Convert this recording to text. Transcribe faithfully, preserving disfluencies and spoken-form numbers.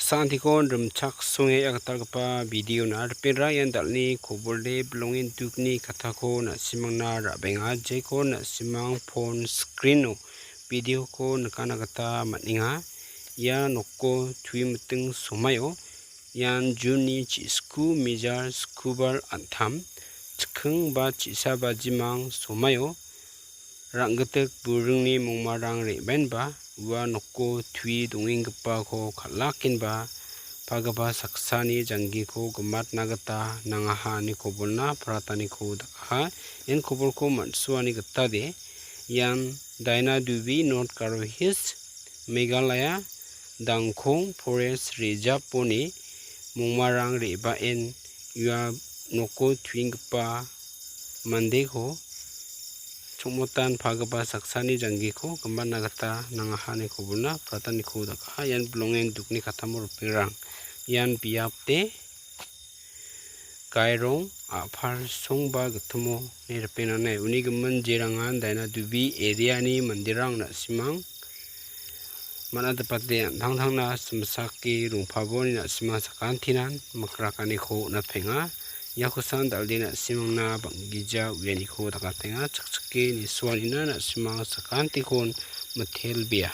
Santikon rimchak songe agitalgipa videona ripera ian dal·ni kobolde bilongen dukni katako na·simangna ra·benga, jeko na·simang phone screeno videoko nikna gita man·enga. Ia noko tui miting somaio, ian June-ni chi-, sku mejar skubar an·tam, chikking ba chi·sa bajimang somaio, rang·gitik buringni mongmarang re·baenba ua noko tui dongenggipako kal·akenba pagipa saksani janggiko gimatna gita nangaha, ine kobolna parataniko dakaha. Ian kobolko man·suani gitade ian Dainadubi, North Garo Hills, Meghalaya, Dangkong Forest Reserve-oni mongmarang re·baen ua noko tuenggipa mandeko chongmotan pagipa saksani janggiko gimatna gita nangaha, ine kobolna parataniko dakaha. Ian bilongen dukni katamo ripengrang. Ian biapde gairong a·pal songba gitimo ine ripengrang. Uni gimin jerangan Dainadubi area-ni manderang na·simang man·a dipate an·tangtangna simsake rongpaboni na·simang sakantinan mikrakaniko on·atenga. Iakosan dal·de na·simangna bang·gija uianiko dakatenga. Chakchake nisoanina na·simang sakantikon mitelbea.